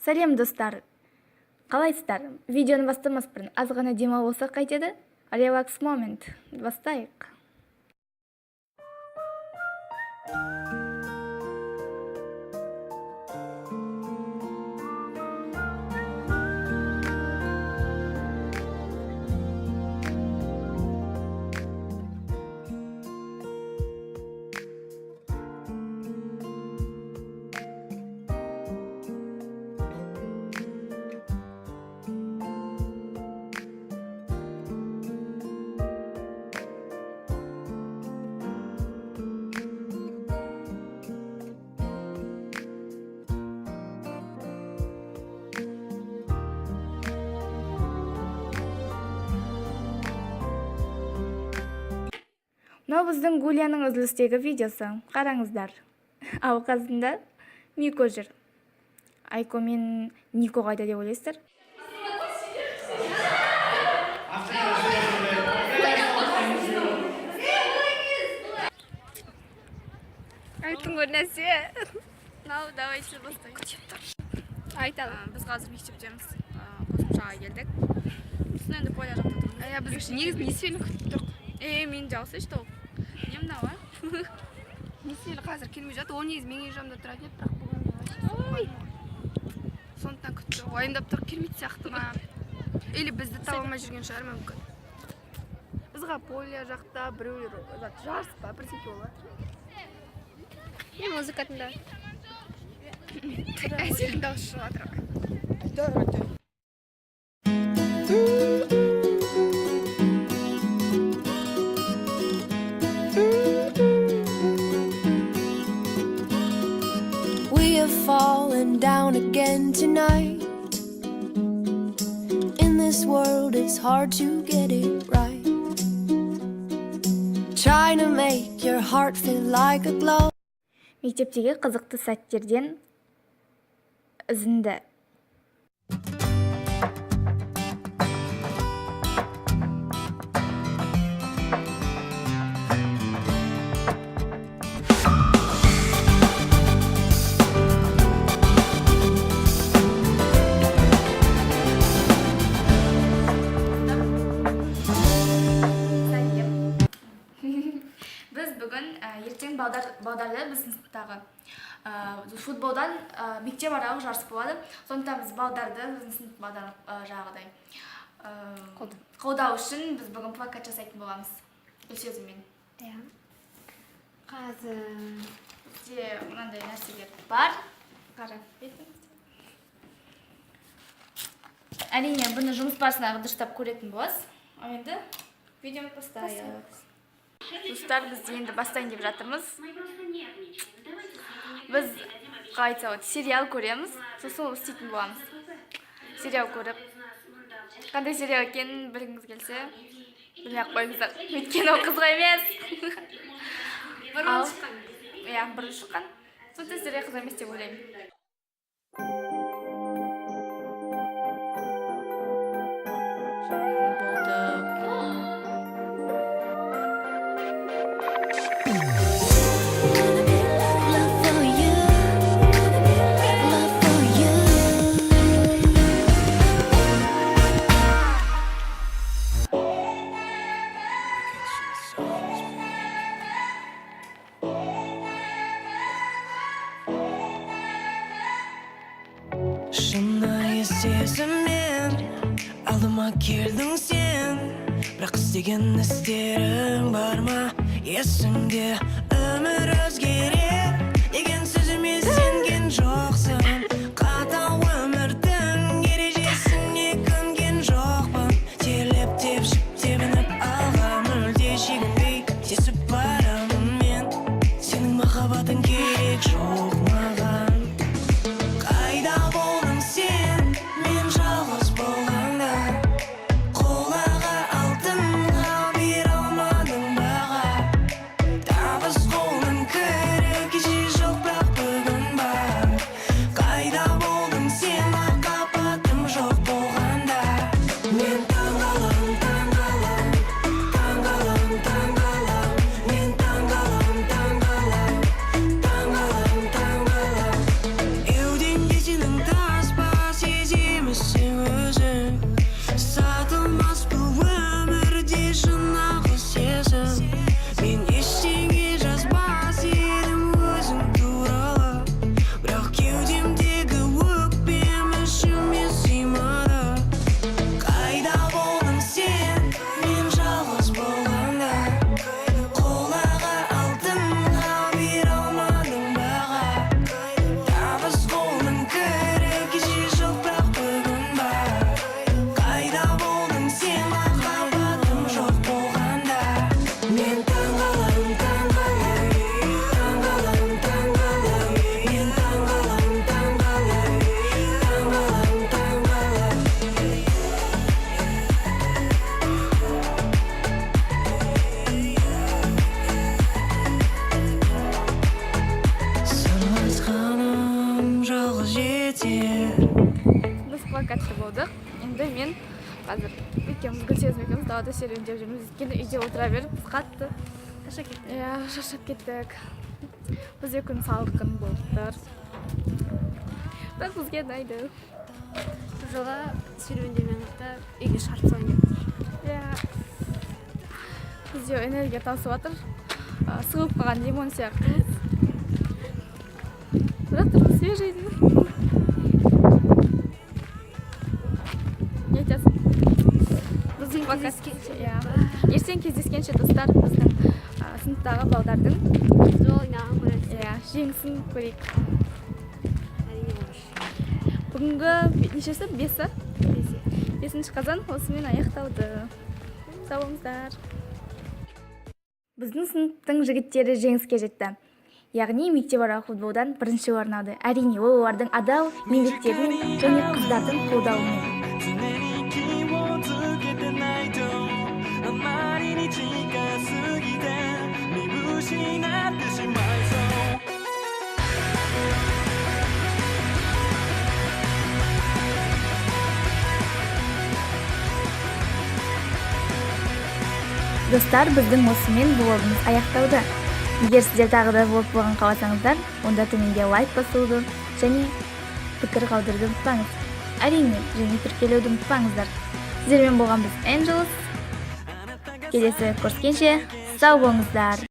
Сәлем, достар! Қалайсыздар? Видеоны бастамас бұрын аз ғана демалып алсақ қайтеді? Релакс момент. Бастайық. Мынау біздің Гуляның үзілістегі видеосы. Қараңыздар. Ал қасында Мико жүр. Айко мен Нико қайда деп ойлайсыздар? Айттың ғой нәрсе. Мынау, давайте бастайық. Айталы. Біз қазір мектептеміз. Қосымшаға келдік. Сосын енді поля жақта тұрмыз. Иә, біз негізі несиені күтіп тұрдық. Е, мен де алсайшы толық. Не мынау, а? Несиелі қазір келмей жатыр. Ол негізі менің жанымда тұратын еді, бірақ бүгін ой. Сондықтан күтті. Уайымдап тұр, келмейтін сияқты ма? Или бізді таба алмай жүрген шығар мүмкін. Бізға поля жақта біреулер зат жарыс па, бірдеңке болып жатыр. Не музыка тыңда. Әселдің дауысы шығып жатыр. We have fallen down again tonight. In this world, it's hard to get it right. Trying to make your heart feel like a glove. Мектептегі қызықты сәттерден үзінді. Сәлем. Біз бүгін ертең балдарда біздің сыныптағы футболдан мектеп аралық жарыс болады. Сондықтан біз балдарды, біздің сынып балдарын жаңағыдай қолдау үшін біз бүгін плакат жасайтын боламыз. Гүлсезіммен. Иә. Қазір Бізде мынандай нәрселер бар. Қара. Әрине, бұны жұмыс барысында дұрыстап көретін боласыз. Ал енді видеоны бастайық. Достар, біз енді бастайын деп жатырмыз. Біз, қалай айтса болады, сериал көреміз, сосын ол істейтін боламыз. Сериал көріп, қандай сериал екенін білгіңіз келсе, білмей ақ қойыңыздар. Өйткені ол қызық емес. Бұрын шыққан. Иә, бұрын шыққан. Сондықтан сіздерге қызық емес деп ойлаймын. Love for you, love for you. Шынайы сезіммен алдыма келдің сен, бірақ істеген істерің бар ма есіңде? Өмір өзгерер деген сөзіме сенген жоқсың, қатал өмірдің ережесіне көнген жоқпын. Терлеп тепшіп тебініп алға, мүлде шегінбей тесіп барамын мен. Сенің махаббатың керек жоқ маған. Қайда болдың сен, мен жалғыз болғанда? Қолаға алтынға бере алмадың баға. Табыс қолның кірі, кеше Біз плакатты болдық. Енді мен қазір екеуміз, Гүлсезім екеуміз далада серуендеп жүрміз, өйткені үйде отыра беріп біз қатты Шаршап кеттік. Иә, шаршап кеттік. Бізде күн салқын болып тұр, бірақ бізге ұнайды. Бұл жолы серуендемен қатар үйге шығарып салайын деп. Иә, бізде энергия тасып жатыр. Сығылып қалған лимон сияқтымыз, бірақ тұрмыз свежий. Не айтасың? Біздің плакат, иә. Ертең кездескенше, достар! Біздің сыныптағы балдардың Футбол ойнаған көресіз. Иә, жеңісін көрейік. Әрине, olur. Бүгінгі нешесі, бесі? Бесі. 5 қазан осымен аяқталды. Сау болыңыздар! Біздің сыныптың жігіттері жеңіске жетті, яғни мектепаралық футболдан бірінші орын алды. Әрине, ол олардың адал еңбектерімен және қыздардың қолдауымен. 常に気をつけてないとあまりに近すぎて見失ってしまいそう。 Достар, біздің осымен влогымыз аяқталды. Егер сіздер тағы да влог болған қаласаңыздар, онда төменге лайк басуды және пікір қалдыруды ұмытпаңыз. Әрине, және тіркелуді ұмытпаңыздар. Сіздермен болған біз, Angels. Келесі көріскенше, сау болыңыздар!